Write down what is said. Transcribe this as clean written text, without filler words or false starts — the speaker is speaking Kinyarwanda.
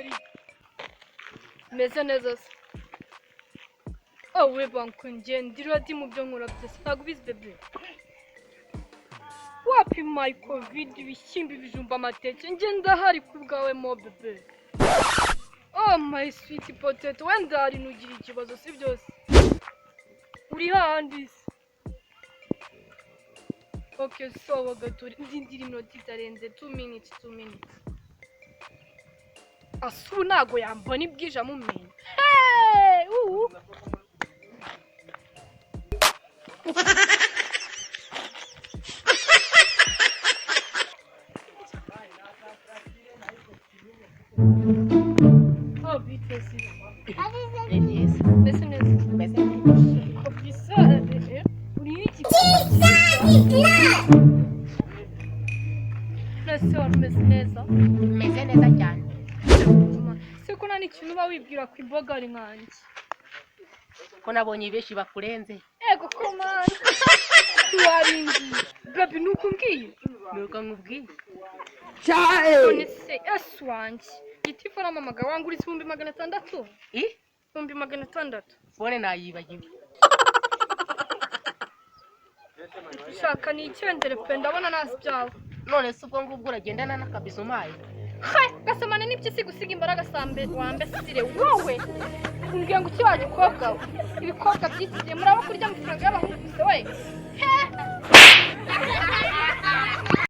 Chérie, meze neza se? Awe banku, njye ndi ready mu byo nkora byose. Ntabwo ubizi, bébé? Wapi, my covid, ibishyimbo, ibijumba, amateke, njye ndahari ku bwawe mo bébé. Oh my sweet potato, wenda hari nugira ikibazo, si byose uri hahandi se? Okay, sawa gatori, ndindira iminota itarenze 2 minutes, 2 minutes. Asa ubu ntago yambona ibwije amumenya. Hey! Oh, bite se? Ni byiza. Meze neza? Meze neza. Kabisa, uri iki nese? Wari umeze neza? Meze neza cyane. Se ko nta n'ikintu uba wibwira ku ibogari nkanjye? Ko nabonye benshi bakurenze. Ego komana, ntiwabimbwiye baby, nuko umbwiye. Nuko nkubwiye. None se ese wanjye gitifu arampamagara, wanguritse 600,000? I? 600,000. Phone nayibagiwe. Ushaka ni icyendere pe, ndabona nazi ibyawe. None se ubwo ngubwo uragendana n'akabizo umpaye? He, gasomana n'impyisi gusiga imbaraga sambe wambesire wowe. Umbwiye ngo iki wa gikobwa we? Ibikobwa by'iki gihe muraba kurya amafaranga y'abahungu gusa we. He.